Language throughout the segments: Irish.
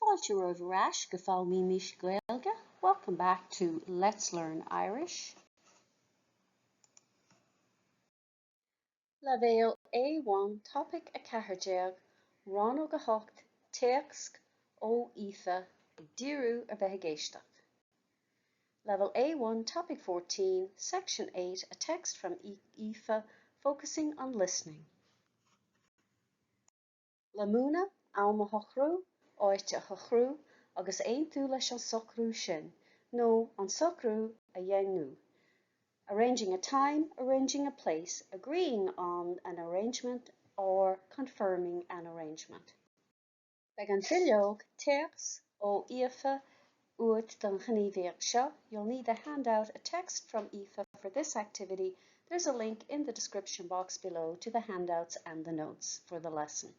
Fáilte romhaibh ar ais go Foghlaimímis Gaeilge, Welcome back to Let's Learn Irish. Leibhéal A1 Topaic 14, Rannóg 8, Téacs ó Aoife, ag díriú ar bheith ag éisteacht. Level A1 Topic 14, Section 8, A text from Aoife, focusing on listening. Le múineadh, am a shocrú, áit a shocrú agus aontú leis an socrú sin, nó an socrú a dhaingniú. Arranging a time, arranging a place, agreeing on an arrangement or confirming an arrangement. Beidh an bhileog Téacs ó Aoife uait don ghníomhaíocht seo, You'll need the handout A text from Aoife for this activity, there's a link in the description box below to the handouts and the notes for the lesson.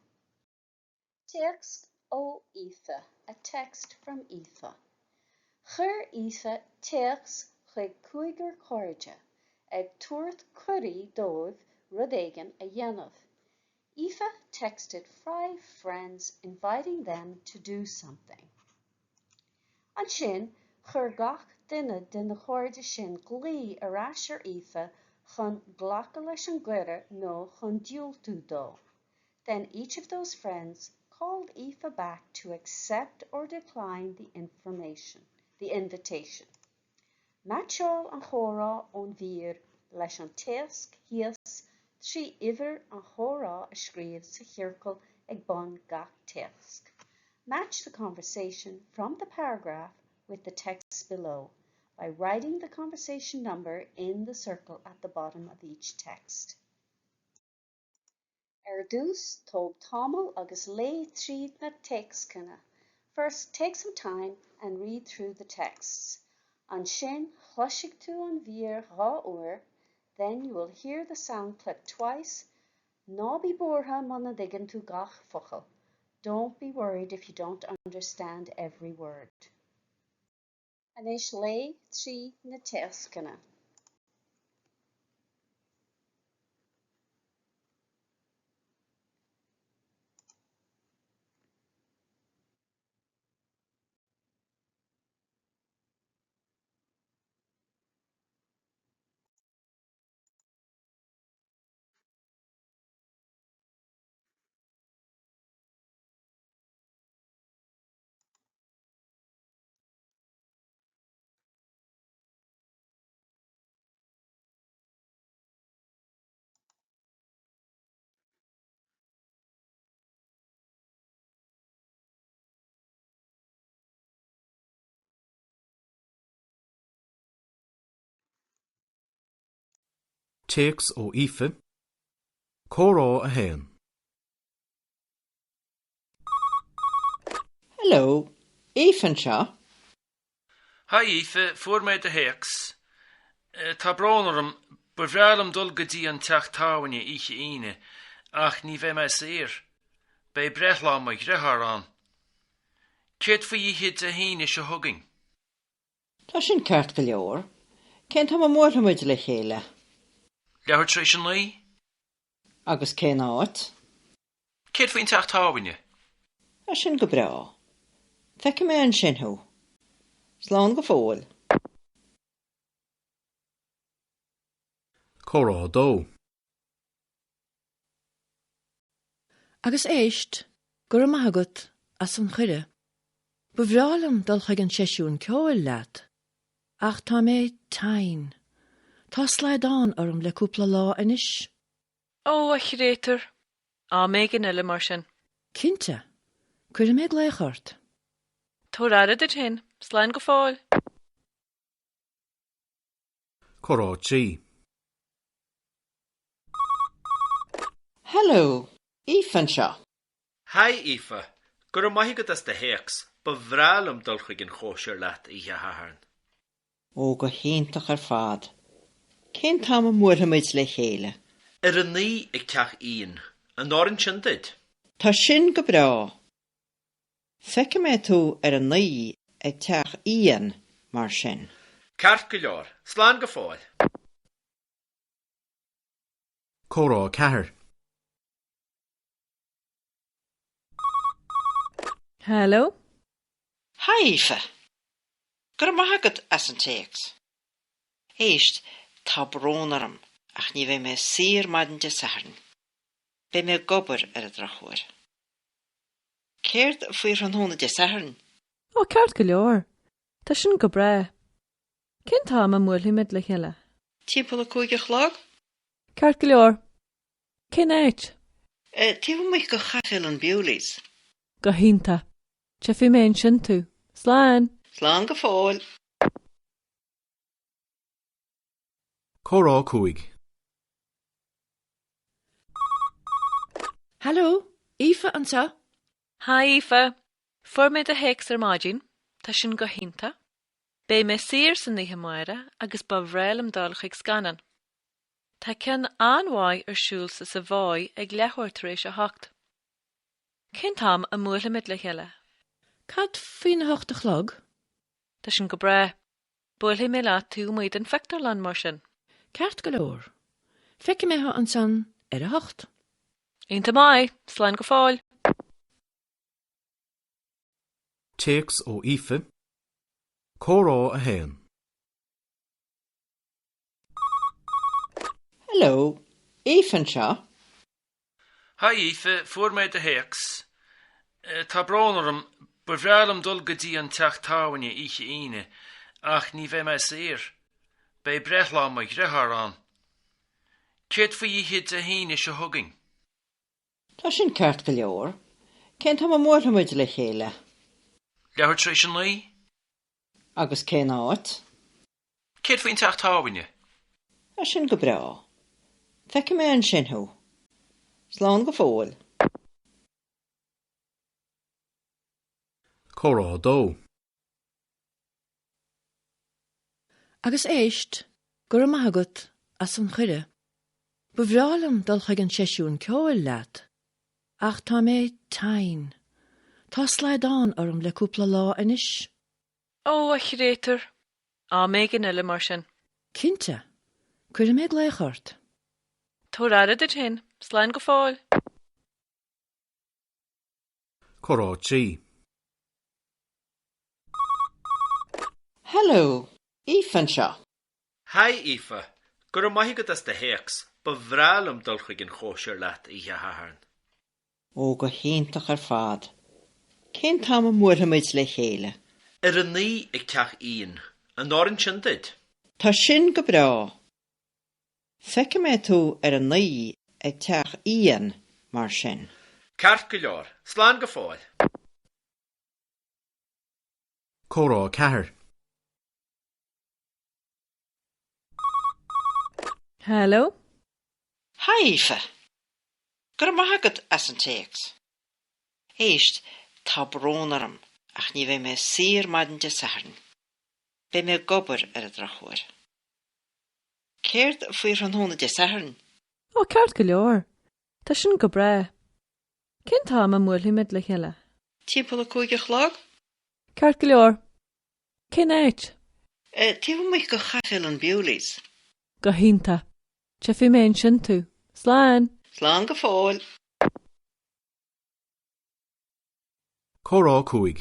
Téacs ó Aoife, A text from Aoife. Chuir Aoife téacs chuig cúigear cairde, ag tabhairt cuirí dóibh rud éigin a dhéanamh. Aoife texted five friends inviting them to do something. Ansin, chuir gach duine de na cairde sin glao ar ais ar Aoife chun glacadh leis an gcuireadh nó chun diúltú dó. Then each of those friends called Aoife back to accept or decline the information, the invitation. Meaitseáil an chomhrá ón mhír leis an téacs thíos trí uimhir an chomhrá a scríobh sa chiorcal ag bun gach téacs. Match the conversation from the paragraph with the text below by writing the conversation number in the circle at the bottom of each text. Ar dtús, tóg tamall agus léigh tríd na téacsanna. First, take some time and read through the texts. Ansin, cloisfidh tú an mhír dhá uair, then you will hear the sound clip twice. Ná bí buartha muna dtuigeann tú gach focal. Don't be worried if you don't understand every word. Anois léigh trí na téacsanna. Téacs ó Aoife, Comhrá 1. Hello, Aoife anseo. Hi Aoife, fuair mé do théacs. Tá brón orm, ba bhreá liom dul go dtí an teach tábhairne oíche Aoine ach ní bheidh mé saor. Beidh breithlá mo dhriotháir ann. Céard faoi oíche Dé hAoine seo chugainn? Tá sin ceart go leor. Cén t-am a mbuailfidh muid le chéile? Leathuair tar éis a naoi? Agus cén áit? Céard faoin teach tábhairne? Tá sin go breá. Feicfidh mé ansin thú. Slán go fóill. Comhrá 2. Agus éist, go raibh maith agat as an chuireadh. Ba bhreá liom dul chuig an seisiún ceoil leat, ach tá mé tinn. Tá slaghdán orm le cúpla lá anois. Ó, a chréatúr! Am éigin eile, mar sin. Cinnte. Cuirfidh mé glaoch ort. Tabhair aire duit féin. Slán go fóill. Comhrá 3. Hello, Aoife anseo. Hi Aoife, go raibh maith agat as do théacs, ba bhreá liom dul chuig an chóisir leat oíche Shathairn. Ó, go hiontach ar fad. Cén t-am a mbuailfimid le chéile? Ar a naoi ag teach Ian. An oireann sin duit? Tá sin go breá. Feicfidh mé tú ar a naoi ag teach Ian, mar sin. Ceart go leor. Slán go fóill. Comhrá 4. Hello. Haigh Aoife! Go raibh maith agat as an téacs. Éist, tá brón orm ach ní bheidh mé saor maidin Dé Sathairn. Beidh mé ag obair ar an drochuair. Céard faoi thráthnóna Dé Sathairn? Ó, ceart go leor. Tá sin go breá. Cén t-am a mbuailfimid le chéile? Timpeall a 5 a chlog? Ceart go leor. Cén áit? Taobh amuigh de chaifélann Bewley's. Go hiontach. Tchífidh mé ansin tú. Slán! Slán go fóill! Comhrá 5. Hello, Aoife anseo. Hi Aoife! Fuair mé do théacs ar maidin, tá sin go hiontach. Beidh mé saor san oíche amárach agus ba bhreá liom dul chuig scannán. Tá ceann an-mhaith ar siúl sa Savoy ag leathuair tar éis a hocht. Cén t-am a mbuailfimid le chéile? Cad faoina hocht a chlog? Tá sin go breá. Buailfidh mé leat taobh amuigh den phictiúrlann mar sin. Ceart go leor. Feicfidh mé thú ansan ar a hocht. Iontach maith! Slán go fóill! Téacs ó Aoife. Comhrá 1. Hello, Aoife anseo. Hi Aoife, fuair mé do théacs. Tá brón orm, ba bhreá liom dul go dtí an teach tábhairne oíche Aoine ach ní bheidh mé saor. Beidh breithlá mo dhriotháir ann. Céard faoi oíche Dé hAoine seo chugainn? Tá sin ceart go leor. Cén t-am a mbuailfimid le chéile? Leathuair tar éis a naoi? Agus cén áit? Céard faoin teach tábhairne? Tá sin go breá. Feicfidh mé ansin thú. Slán go fóill. Comhrá 2. Agus éist, go raibh maith agat as an chuireadh. Ba bhreá liom dul chuig an seisiún ceoil leat, ach tá mé tinn. Tá slaghdán orm le cúpla lá anois. Ó, a chréatúir! Am éigin eile mar sin. Cinnte. Cuirfidh mé glaoch ort. Tabhair aire duit féin. Slán go fóill. Comhrá 3. Hello, Aoife anseo. Hi Aoife, go raibh maith agat as do théacs, ba bhreá liom dul chuig an chóisir leat oíche Shathairn. Ó, go hiontach ar fad. Cén t-am a mbuailfimid le chéile? Ar a naoi ag teach Ian. An oireann sin duit? Tá sin go breá. Feicfidh mé tú ar a naoi ag teach Ian, mar sin. Ceart go leor. Slán go fóill. Comhrá 4. Hello. Hi Aoife. Go raibh maith agat as an téacs. Éist, tá brón orm ach ní bheidh mé saor maidin Dé Sathairn. Beidh mé ag obair ar an drochuair. Céard faoi thráthnóna Dé Sathairn? Ó, ceart go leor. Tá sin go breá. Cén t-am a mbuailfimid le chéile? Timpeall a 5 a chlog? Ceart go leor. Cén áit? Taobh amuigh de chaifélann Bewley's. Go hiontach. Tchífidh mé ansin tú. Slán! Slán go fóill. Comhrá 5.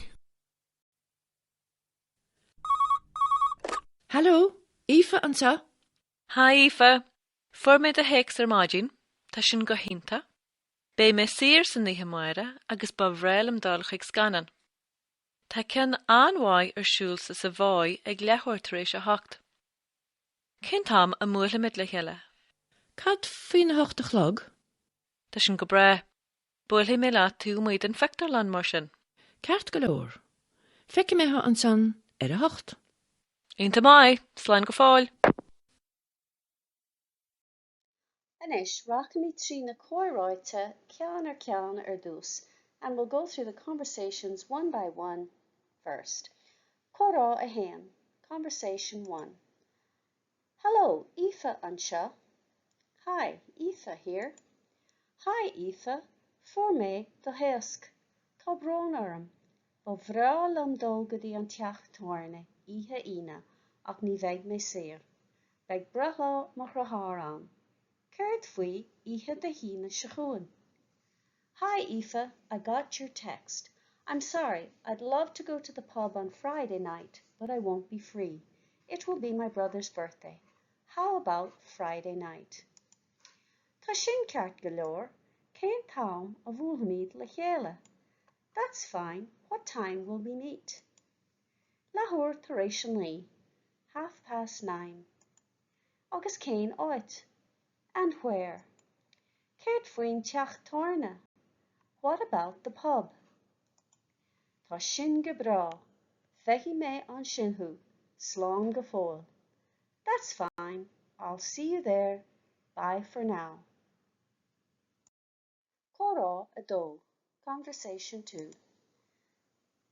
Hello, Aoife anseo. Hi Aoife! Fuair mé do théacs ar maidin, tá sin go hiontach. Beidh mé saor san oíche amárach agus ba bhreá liom dul chuig scannán. Tá ceann an-mhaith ar siúl sa Savoy ag leathuair tar éis a hocht. Cén t-am a mbuailfimid le chéile? Cad faoina hocht a chlog? Tá sin go breá. Buailfidh mé leat taobh amuigh den phictiúrlann mar sin. Ceart go leor. Feicfidh mé thú ansan ar a hocht. Iontach maith! Slán go fóill! Anois, rachaimid trí na comhráite ceann ar cheann ar dtús and we'll go through the conversations one by one first. Comhrá 1, Conversation 1 Hello, Aoife anseo. Hi, Aoife here. Hi Aoife, fuair mé do théacs. Tá brón orm. Ba bhreá liom dul go dtí an teach tábhairne oíche Aoine ach ní bheidh mé saor. Beidh breithlá mo dhriotháir ann. Céard faoi oíche Dé hAoine seo chugainn? Hi Aoife, I got your text. I'm sorry, I'd love to go to the pub on Friday night, but I won't be free. It will be my brother's birthday. How about Friday night? Tá sin ceart go leor, cén t-am a bhuailfimid le chéile? That's fine, what time will we meet? Leathuair tar éis a 9, 9:30. Agus cén áit? And where? Céard faoin teach tábhairne? What about the pub? Tá sin go breá. Feicfidh mé ansin thú. Slán go fóill. That's fine. I'll see you there. Bye for now. Comhrá 2, Conversation 2.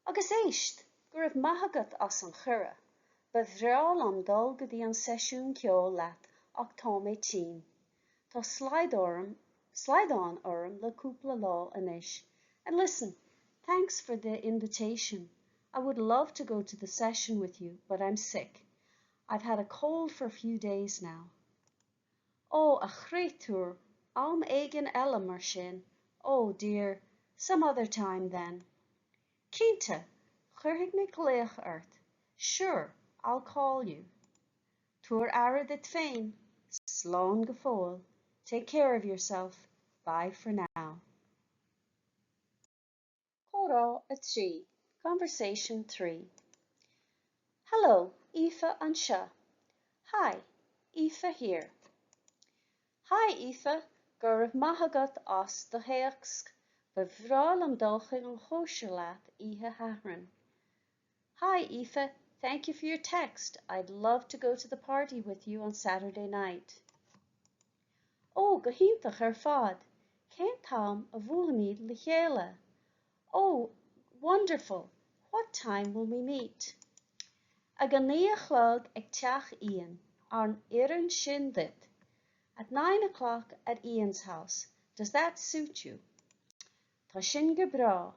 Agus éist, go raibh maith agat as an chuireadh. Ba bhreá liom dul go dtí an seisiún ceoil leat ach tá mé tinn. Tá slaghdán orm, slaghdán orm le cúpla lá anois. And listen, thanks for the invitation. I would love to go to the session with you, but I'm sick. I've had a cold for a few days now. Ó, a chréatúir, am éigin eile mar sin. Oh dear, some other time then. Cinnte, cuirfidh mé glaoch ort. Sure, I'll call you. Tabhair aire duit féin, slán go fóill. Take care of yourself. Bye for now. Comhrá 3, Conversation 3. Hello, Aoife anseo. Hi, Aoife here. Hi Aoife, go raibh maith agat as do théacs. Ba bhreá liom dul chuig an chóisir leat oíche Shathairn. Hi Aoife, thank you for your text. I'd love to go to the party with you on Saturday night. Ó, go hiontach ar fad. Cén t-am a bhuailfimid le chéile? Oh, wonderful. What time will we meet? Ag a 9 a chlog ag teach Ian, an oireann sin duit. At 9 o'clock at Ian's house. Does that suit you? Tá sin go breá,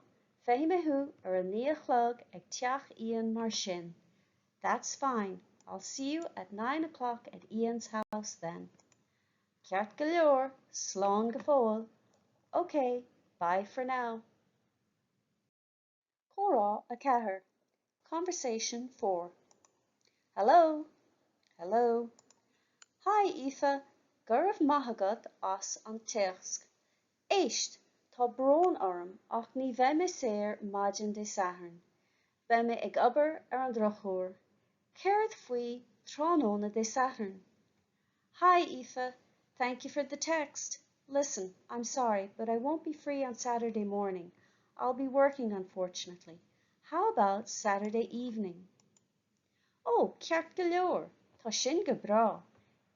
Feicfidh mé thú ar a 9 a chlog ag teach Ian mar sin. That's fine. I'll see you at 9 o'clock at Ian's house then. Ceart go leor, slán go fóill. Okay, bye for now. Comhrá 4, Conversation 4. Hello, hello. Hi Aoife, go raibh maith agat as an téacs. Éist, tá brón orm ach ní bheidh mé saor maidin Dé Sathairn. Beidh mé ag obair ar an drochuair. Céard faoi tráthnóna Dé Sathairn? Hi Aoife, thank you for the text. Listen, I'm sorry, but I won't be free on Saturday morning. I'll be working, unfortunately. How about Saturday evening? Ó, ceart go leor, Tá sin go breá.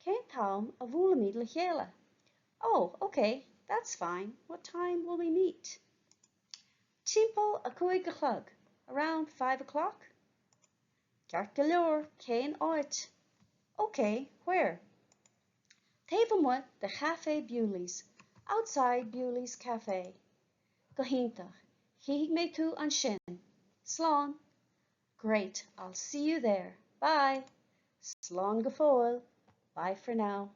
Cén t-am a bhuailfimid le chéile? Oh, okay, that's fine. What time will we meet? Timpeall a 5 a chlog, around 5 o'clock? Ceart go leor, cén áit? Okay, where? Taobh amuigh de Café Bewley's, outside Bewley's Cafe. Go hiontach, Chífidh mé tú ansin. Slán. Great, I'll see you there. Bye. Slán go fóill. Bye for now.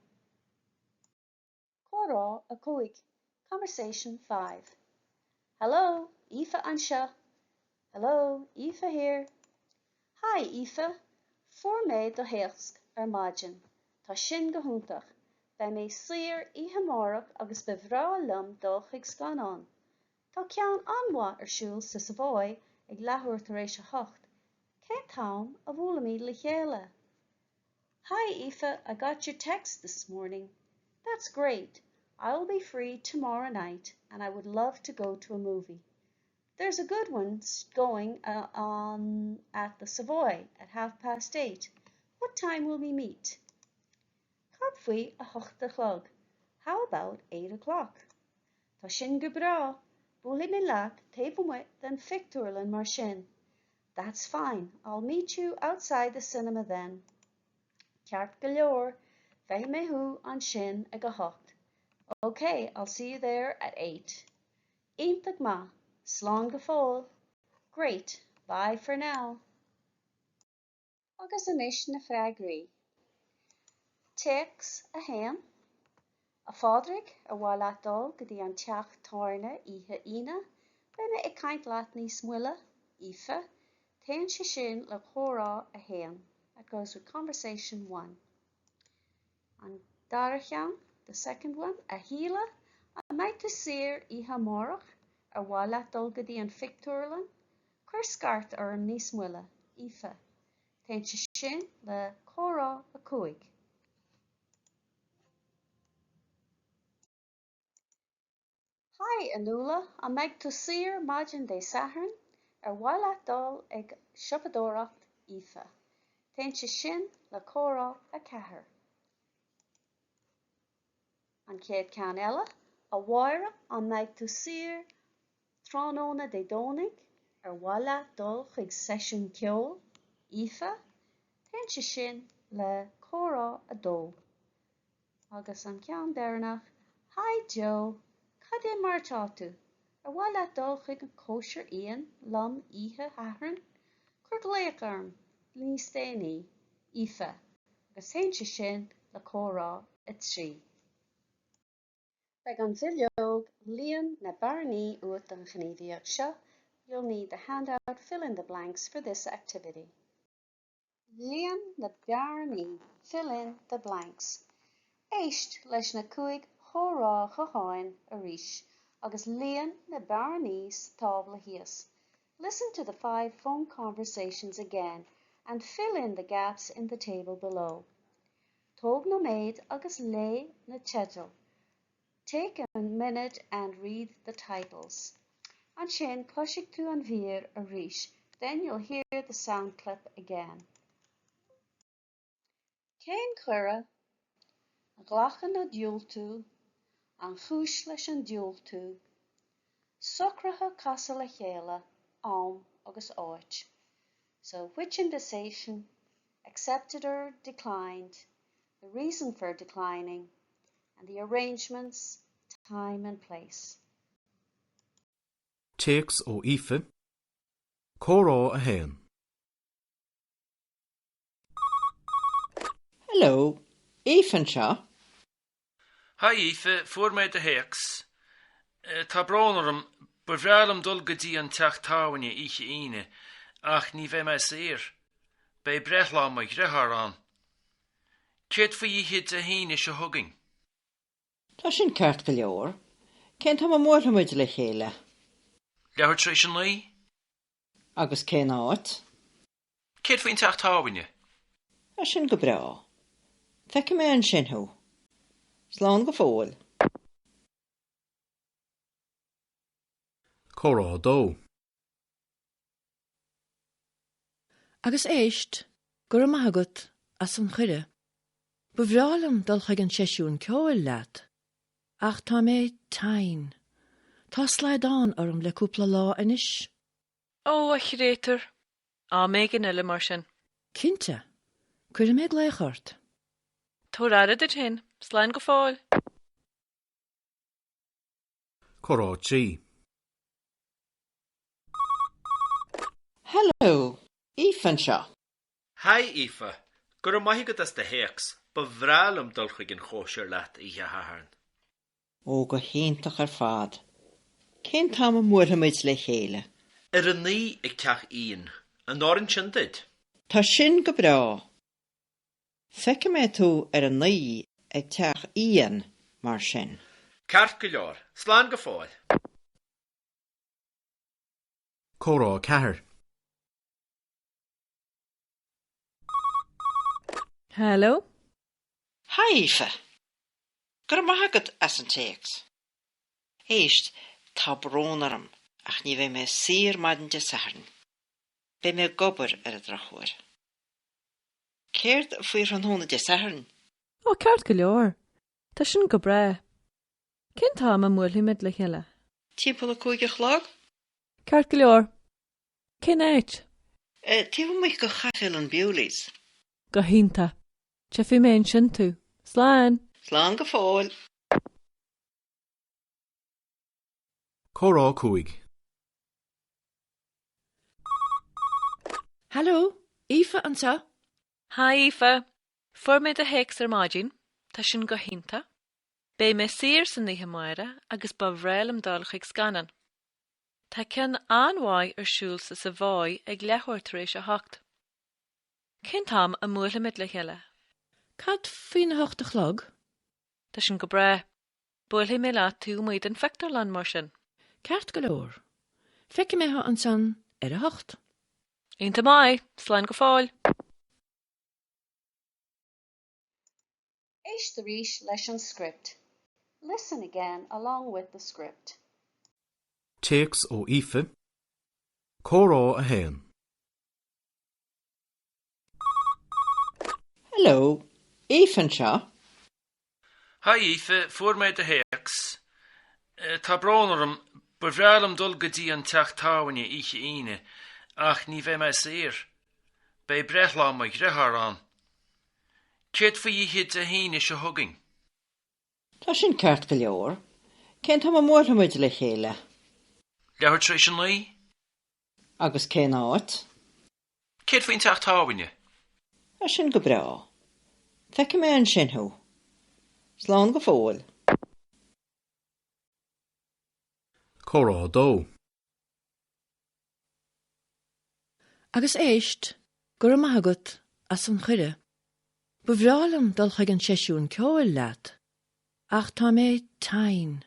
Comhrá 5, Conversation 5. Hello, Aoife anseo. Hello, Aoife here. Hi Aoife, Fuair mé do théacs ar maidin. Tá sin go hiontach. Beidh mé saor oíche amárach agus ba bhreá liom dul chuig scannán. Tá ceann an-mhaith ar siúl sa Savoy ag leathuair tar éis 8. Cén t-am a bhuailfimid le chéile? Hi Aoife, I got your text this morning. That's great. I'll be free tomorrow night and I would love to go to a movie. There's a good one going on at the Savoy at 8:30. What time will we meet? Cad faoi 8 a chlog. How about 8 o'clock? Tá sin go breá, buailfidh mé leat taobh amuigh den phictiúrlann mar sin. That's fine. I'll meet you outside the cinema then. Ceart go leor, feicfidh mé thú ansin ag 8. Okay, I'll see you there at 8. Iontach maith, slán go fóill. Great, bye for now. Agus anois na freagraí. Téacs 1. A Phádraig ar mhaith leat dul go dtí an teach tábhairne oíche Aoine, Beidh mé ag caint leat níos moille, Aoife. Téann sé sin le comhrá a haon. That goes with conversation one. An dara cheann, the second one, A Shíle, an mbeidh tú saor oíche amárach? Ar mhaith leat dul go dtí an phictiúrlann? Cuir scairt orm níos moille, Aoife. Téann sé sin le comhrá 5. Haigh, a Nuala, an mbeidh tú saor maidin Dé Sathairn? Ar mhaith leat dul ag siopadóireacht, Aoife? Téann sé sin le comhrá 4. An chéad ceann eile, A Mháire, an mbeidh tú saor tráthnóna Dé Domhnaigh? Ar mhaith leat dul chuig seisiún ceoil? Aoife? Téann sé sin le comhrá 2. Agus an ceann deireanach, Haigh Joe, cad é mar atá tú? Ar mhaith leat dul chuig an cóisir Ian liom oíche Shathairn? Cuir glaoch orm níos déanaí, Aoife, agus téann sé sin le comhrá 3. Beidh an bhileog Líon na Bearnaí uait don ghníomhaíocht seo, You'll need the handout Fill in the blanks for this activity. Líon na bearnaí, fill in the blanks. Éist leis na 5 chomhrá ghutháin arís agus líon na bearnaí sa tábla thíos. Listen to the five phone conversations again and fill in the gaps in the table below. Tóg nóiméad agus léigh na teidil. Take a minute and read the titles. Ansin cloisfidh tú an mhír arís. Then you'll hear the sound clip again. Cén cuireadh? Glacadh nó diúltú? An chúis leis an diúltú? Socruithe casadh le chéile, am agus áit. So which invitation? Accepted or declined? The reason for declining? And the arrangements, time and place. Téacs ó Aoife, Comhrá 1. Hello, Aoife anseo. Haigh Aoife, fuair mé do théacs. Tá brón orm, ba bhreá liom dul go dtí an teach tábhairne oíche Aoine ach ní bheidh mé saor. Beidh breithlá mo dhearthár ann. Céard faoi oíche Dé hAoine seo chugainn? Tá sin ceart go leor. Cén t-am a mbuailfidh muid le chéile? Leathuair tar éis a naoi? Agus cén áit? Céard faoin teach tábhairne? Tá sin go breá. Feicfidh mé ansin thú. Slán go fóill. Comhrá 2. Agus éist, go raibh maith agat as an chuireadh. Ba bhreá liom dul chuig an seisiún ceoil leat, ach tá mé tinn. Tá slaghdán orm le cúpla lá anois. Ó, a chréatúir! Am éigin eile mar sin. Cinnte. Cuirfidh mé glaoch ort. Tabhair aire duit féin. Slán go fóill. Comhrá 3. Hello, Aoife anseo. Haigh Aoife, go raibh maith agat as do théacs, ba bhreá liom dul chuig an chóisir leat oíche Shathairn. Ó, go hiontach ar fad. Cén t-am a mbuailfimid le chéile? Ar a naoi ag teach Ian. An oireann sin duit? Tá sin go breá. Feicfidh mé tú ar a naoi ag teach Ian, mar sin. Ceart go leor. Slán go fóill. Comhrá 4. Hello. Hi Aoife. Go raibh maith agat as an téacs. Éist, tá brón orm ach ní bheidh mé saor maidin Dé Sathairn. Beidh mé ag obair ar an drochuair. Céard faoi thráthnóna Dé Sathairn? Ó, ceart go leor. Tá sin go breá. Cén t-am a mbuailfimid le chéile? Timpeall a cúig a chlog? Ceart go leor. Cén áit? Taobh amuigh de chaifélann Bewley's. Go hiontach. Tchífidh mé ansin tú. Slán! Slán go fóill. Comhrá 5. Hello, Aoife anseo. Hi Aoife! Fuair mé do théacs ar maidin. Tá sin go hiontach. Beidh mé saor san oíche amárach agus ba bhreá liom dul chuig scannán. Tá ceann an-mhaith ar siúl sa Savoy ag leathuair tar éis a hocht. Cén t-am a mbuailfimid le chéile? Cad faoina hocht a chlog? Tá sin go breá. Buailfidh mé leat taobh amuigh den phictiúrlann mar sin. Ceart go leor. Feicfidh mé thú ansan ar a hocht. Iontach maith! Slán go fóill! Éist arís leis an script. Listen again along with the script. Téacs ó Aoife, Comhrá 1. Hello, Aoife anseo. Hi Aoife, fuair mé do théacs. Tá brón orm, ba bhreá liom dul go dtí an teach tábhairne oíche Aoine ach ní bheidh mé saor. Beidh breithlá mo dhriotháir ann. Céard faoi oíche Dé hAoine seo chugainn? Tá sin ceart go leor. Cén t-am a mbuailfimid le chéile? Leathuair tar éis a naoi? Agus cén áit? Céard faoin teach tábhairne? Tá sin go breá. Feicfidh mé ansin thú. Slán go fóill. Comhrá 2. Agus éist, go raibh maith agat as an chuireadh. Ba bhreá liom dul chuig an seisiún ceoil leat, ach tá mé tinn.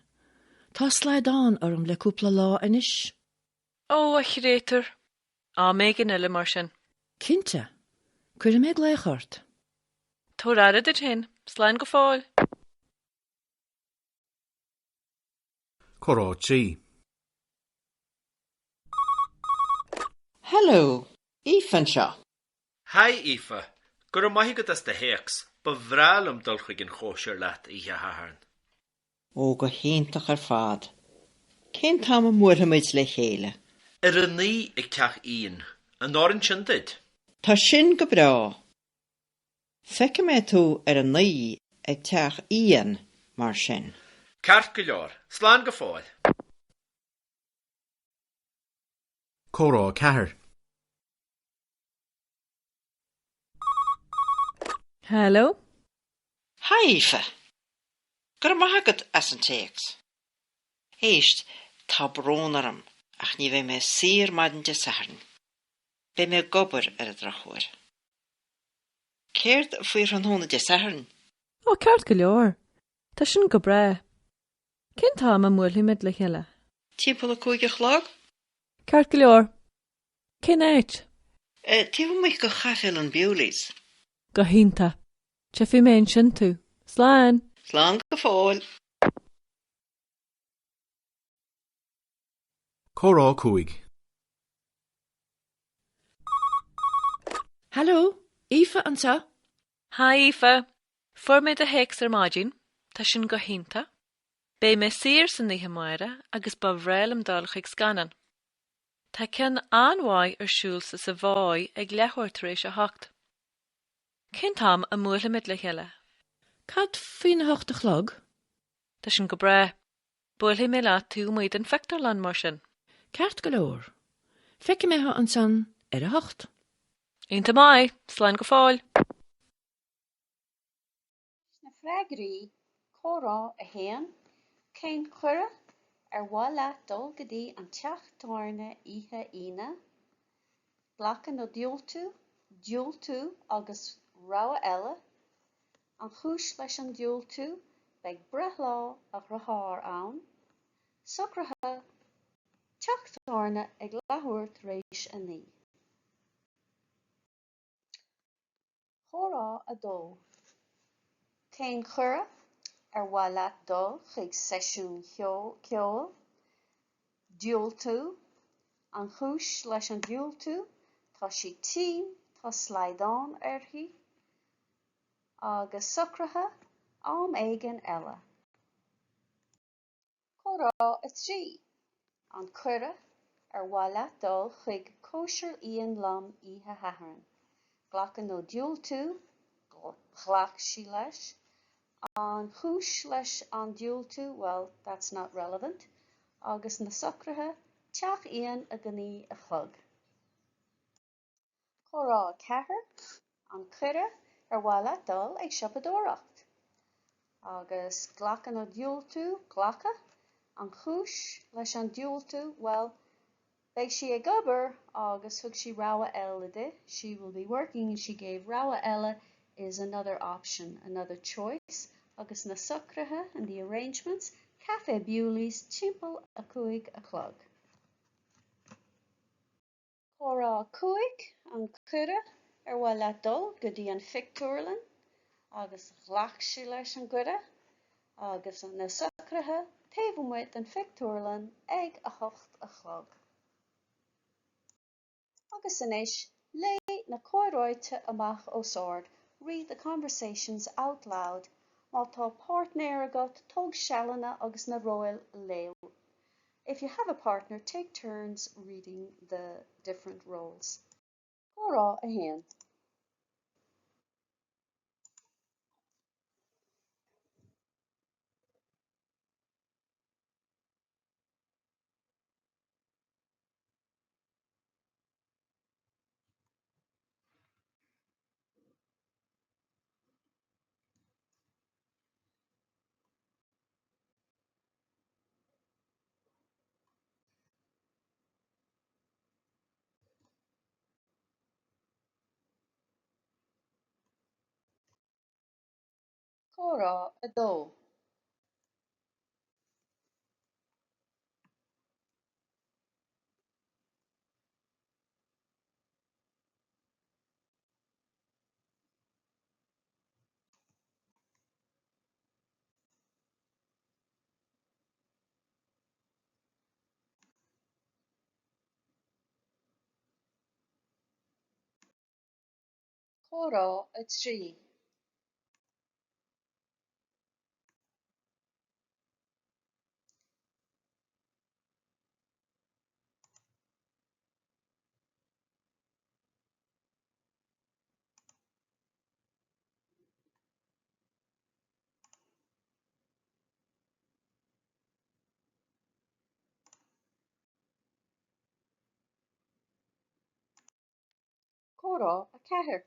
Tá slaghdán orm le cúpla lá anois. Ó, a chréatúir! Am éigin eile mar sin. Cinnte. Cuirfidh mé glaoch ort. Tabhair aire duit féin. Slán go fóill. Comhrá 3. Hello, Aoife anseo. Hi Aoife, go raibh maith agat as do théacs, ba bhreá liom dul chuig an chóisir leat oíche Shathairn. Ó, go hiontach ar fad. Cén t-am a mbuailfimid le chéile? Ar a naoi ag teach Ian. An oireann sin duit? Tá sin go breá. Feicfidh mé tú ar a naoi ag teach Ian, mar sin. Ceart go leor. Slán go fóill. Comhrá 4. Hello. Hi Aoife. Go raibh maith agat as an téacs. Éist, tá brón orm ach ní bheidh mé saor maidin Dé Sathairn. Beidh mé ag obair ar an drochuair. Céard faoi thráthnóna Dé Sathairn? Ó, ceart go leor. Tá sin go breá. Cén t-am a mbuailfimid le chéile? Timpeall a cúig a chlog? Ceart go leor. Cén áit? Taobh amuigh de chaifélann Bewley's. Go hiontach. Tchífidh mé ansin tú. Slán! Slán go fóill. Comhrá 5. Hello, Aoife anseo. Hi Aoife! Fuair mé do théacs ar maidin. Tá sin go hiontach. Beidh mé saor san oíche amárach agus ba bhreá liom dul chuig scannán. Tá ceann an-mhaith ar siúl sa Savoy ag leathuair tar éis a hocht. Cén t-am a mbuailfimid le chéile? Cad faoina hocht a chlog? Tá sin go breá. Buailfidh mé leat taobh amuigh den phictiúrlann mar sin. Ceart go leor. Feicfidh mé thú ansan ar a hocht. Iontach maith! Slán go fóill! Na freagraí, Comhrá 1, Cén cuireadh? Ar mhaith leat dul go dtí an teach tábhairne oíche Aoine? Glacadh nó diúltú? Diúltú agus rogha eile. An chúis leis an diúltú? Beidh breithlá a dhriotháir ann. Socruithe, Teach tábhairne ag leathuair tar éis a naoi. Comhrá 2 Cén cuireadh? Ar mhaith leat dul chuig seisiún ceoil? Diúltú. An chúis leis an diúltú? Tá sí tinn, tá slaghdán uirthi. Agus socruithe? Am éigin eile. Comhrá 3 An cuireadh? Ar mhaith leat dul chuig cóisir Ian liom oíche Shathairn? Glacadh nó diúltú? Ghlac sí leis. An chúis leis an diúltú? Well, that's not relevant. Agus na socruithe? Teach Ian ag a naoi a chlog. Comhrá 4, An cuireadh, Ar mhaith leat dul ag siopadóireacht? Agus glacadh nó diúltú, glacadh. An chúis leis an diúltú, bhuel, Beidh sí ag obair agus thug sí rogha eile di, she will be working and she gave rogha eile is another option, another choice, agus na socruithe and the arrangements, Café Bewley's timpeall 5 a chlog. Comhrá 5, An Cuireadh, Ar mhaith leat dul go dtí an phictiúrlann? Agus ghlac sí leis an gcuireadh agus na socruithe taobh amuigh den phictiúrlann ag 8 a chlog. Agus anois, léigh na comhráite amach os ard, read the conversations out loud. Má tá páirtnéir agat, tóg sealanna agus na róil a léamh. If you have a partner, take turns reading the different roles. Comhrá 1. Comhrá 2. Comhrá 3. Comhrá 4.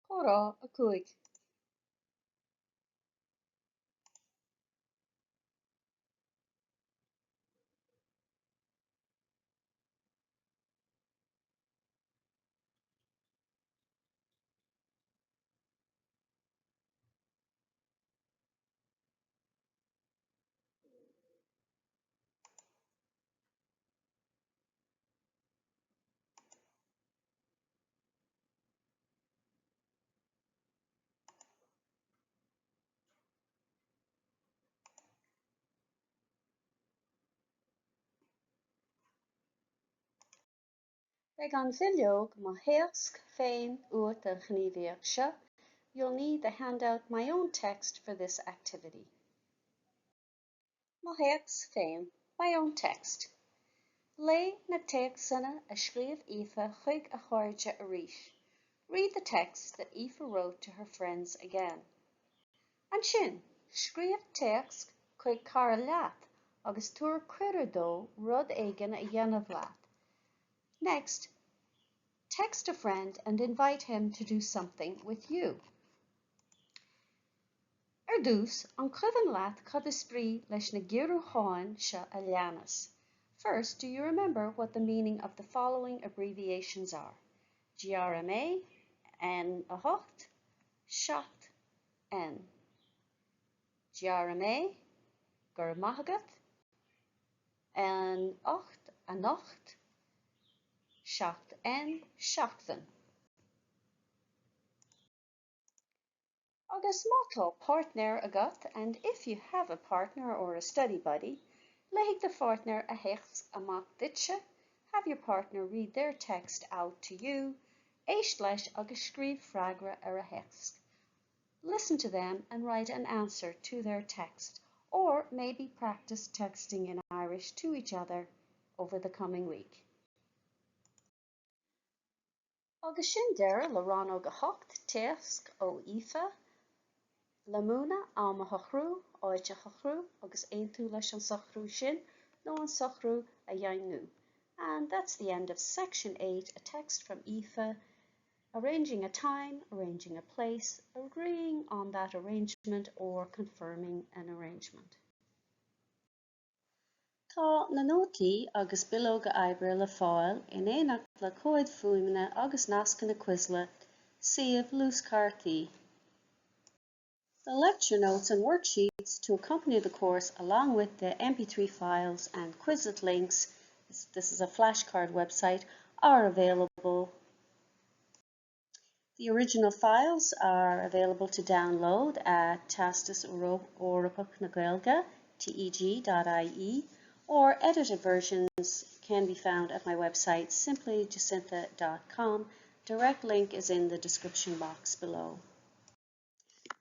Comhrá 5. Beidh an bhileog Mo Théacs Féin uait don ghníomhaíocht seo, You'll need the handout My Own Text for this activity. Mo Théacs Féin, My Own Text. Léigh na téacsanna a scríobh Aoife chuig a cairde arís. Read the texts that Aoife wrote to her friends again. Ansin, scríobh téacs chuig cara leat agus tabhair cuireadh dó rud éigin a dhéanamh leat. Next, text a friend and invite him to do something with you. Ar dtús, an cuimhin leat cad is brí leis na giorrúcháin seo a leanas? First, do you remember what the meaning of the following abbreviations are? GRMA, N8, 7, N. GRMA, Go raibh maith agat, N8, anocht, 7 N, seachtain. Agus má tá páirtnéir agat and if you have a partner or a study buddy, léifidh do pháirtnéir a théacs amach duitse, have your partner read their text out to you, éist leis agus scríobh freagra ar a théacs. Listen to them and write an answer to their text. Or maybe practice texting in Irish to each other over the coming week. Agus sin deireadh le rannóg 8, Téacs ó Aoife, le múineadh, am a shocrú, áit a shocrú agus aontú leis an socrú sin nó an socrú a dheimhniú. And that's the end of section 8, a text from Aoife, arranging a time, arranging a place, agreeing on that arrangement or confirming an arrangement. Tá na nótaí agus bileoga oibre le fáil in éineacht le comhaid fuaime agus nascanna Quizlet, suíomh luaschártaí. The lecture notes and worksheets to accompany the course along with the MP3 files and Quizlet links, this is a flashcard website, are available The original files are available to download at Teastas Eorpach na Gaeilge, teg.ie, or edited versions can be found at my website simplyjacintha.com. Direct link is in the description box below.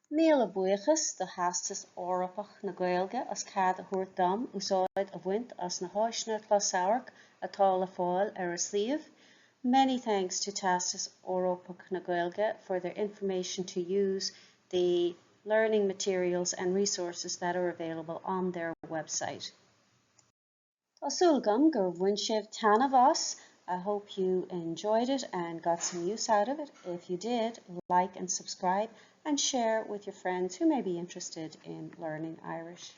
Míle buíochas do Theastas Eorpach na Gaeilge as cead a thabhairt dom úsáid a bhaint as na háiseanna closamhairc atá le fáil ar a suíomh. Many thanks to Teastas Eorpach na Gaeilge for their information to use the learning materials and resources that are available on their website. Tá súil agam gur bhain sibh taitneamh as. I hope you enjoyed it and got some use out of it. If you did, like and subscribe and share with your friends who may be interested in learning Irish.